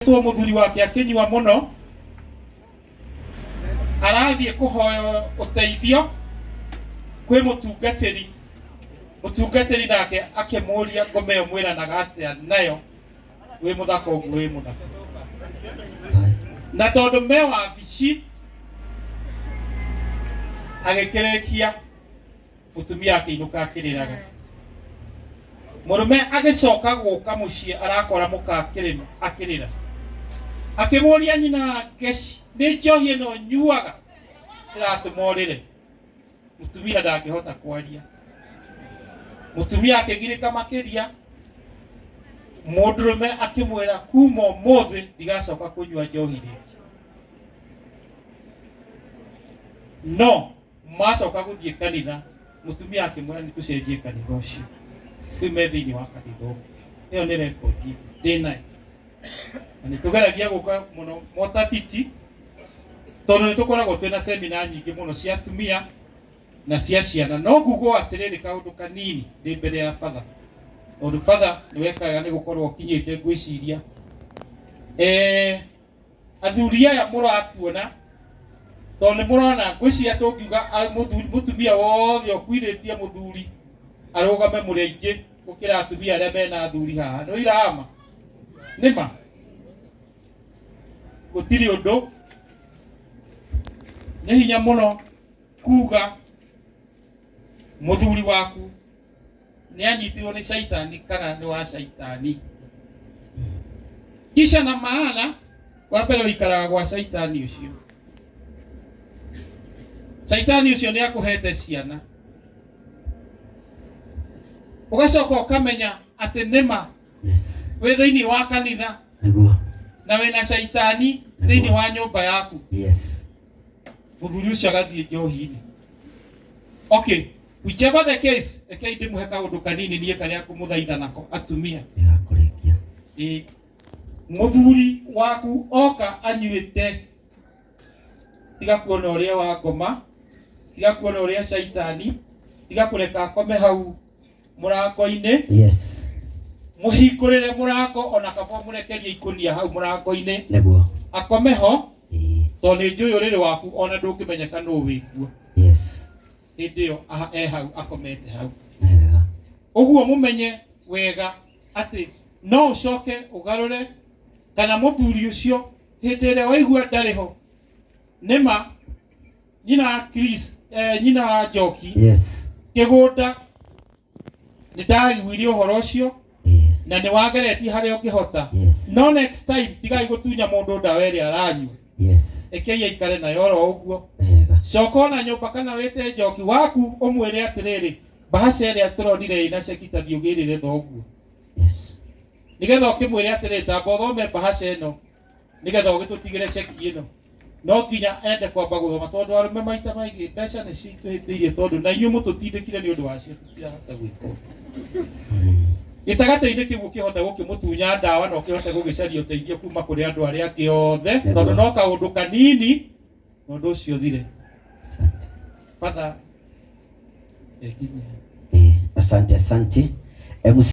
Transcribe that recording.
Two mũthuri wake akĩnyua mũno, arathiĩ kũhoya ũteithio kwĩ mũtungatĩri. Mũtungatĩri nake akĩmũria, ngoma ĩyo mwĩranaga atĩa nayo, wĩ mũthaka ũguo, wĩ mũthaka? Na tondũ me wabici, agĩkĩrĩkia. Mũtumia akĩinũka akĩrĩraga. Mũrũme agĩcoka gũka mũciĩ, arakora mũka akĩrĩra. Akĩmũria, nyina ngeci, nĩ njohi ĩno nyuaga ĩratũma ũrĩre? Mũtumia ndangĩhota kwaria. Mũtumia akĩgirĩka makĩria. Mũndũrũme akĩmwĩra, kuma ũmũthĩ ndigacoka kũnyua njohi rĩngĩ. No macoka gũthiĩ kanitha, mũtumia akĩmwĩra, nĩ tũcenjie kanitha ũcio, tume thĩinĩ wa kanitha ũngĩ. Ĩyo nĩ rekondi ndĩ nayo, na nĩ tũgeragia gũka mũno motabiti, tondũ nĩ tũkoragwo twĩna semina nyingĩ mũno cia atumia na cia ciana. No ngugwo atĩrĩrĩ, kaũndũ kanini ndĩ mbere ya batha, tondũ batha nĩ wekaga nĩ gũkorwo ũkinyĩte ngwĩciria. Athuri aya mũratuona, tondũ nĩ mũrona, ngwĩciria tũngiuga mũtumia wothe ũkuithĩtie mũthuri arũgame, mũrĩ aingĩ gũkĩra atumia arĩa mena athuri haha. Nĩ ũirama nĩma gũtirĩ ũndũ, nĩ hinya mũno kuga mũthuri waku nĩ anyitirwo nĩ caitani kana nĩ wa caitani. Kisha na maana, wa mbere ũikaraga gwa caitani ũcio. Caitani ũcio nĩ akũhete ciana, ũgacoka ũkamenya atĩ nĩma wĩ thĩinĩ wa kanitha na wĩna caitani thĩinĩ wa nyũmba yaku. Mũthuri ũcio agathiĩ njohi-inĩ. Okay, whichever the case, rekei ndĩmũhe kaũndũ kanini niĩ karĩa ngũmũthaitha nako atumia. Ndĩrakũrĩkia. Ĩ, mũthuri waku oka anyuĩte, tiga kuona ũrĩa wa ngoma, tiga kuona ũrĩa caitani, tiga kũreka akome hau mũrango-inĩ. Mũhingũrĩre mũrango, ona kaba mũrekerie ikũnia hau mũrango-inĩ, akome ho, tondũ nĩ njũĩ ũrĩrĩ waku ona ndũngĩmenyeka nũ wĩkuo hĩndĩ ĩyo e hau akomete hau. Wega. Ũguo mũmenye wega atĩ no ũcoke ũgarũre kana mũthuri ũcio hĩndĩ ĩrĩa waigua ndarĩ ho. Nĩma nyina wa Chris, nyina wa Njoki, kĩgũnda nĩ ndaiguire ũhoro ũcio na nĩ wageretie harĩa ũngĩhota. No next time tigai gũtunya mũndũ ndawa ĩrĩa aranyua. Rekei aikare nayo oro ũguo. Coka ona nyũmba kana wĩte Njoki waku, ũmwĩre atĩrĩrĩ, bahaca ĩrĩa tũronire ĩna ceki, ta thiĩ ũgĩrĩre thoguo, nĩgetha ũkĩmwĩre atĩrĩrĩ, tamba ũthome bahaca ĩno nĩgetha ũgĩtũtigĩre ceki ĩno. No nginya ende kwamba gũthoma, tondũ arũme maita maingĩ mbeca nĩ citũhĩtĩirie, tondũ na inyuĩ mũtũtindĩkire nĩ ũndũ wacio, tũtirahota gwĩka ũndũ. Gĩtagatĩ-inĩ kĩu ũkĩhota gũkĩmũtunya ndawa na ũkĩhote gũgĩcaria ũteithio kuma kũrĩ andũ arĩa angĩ othe, tondũ no kaũndũ kanini na ũndũ ũcio ũthire. Asante. Father, ekinyia. Asante, asante. MC.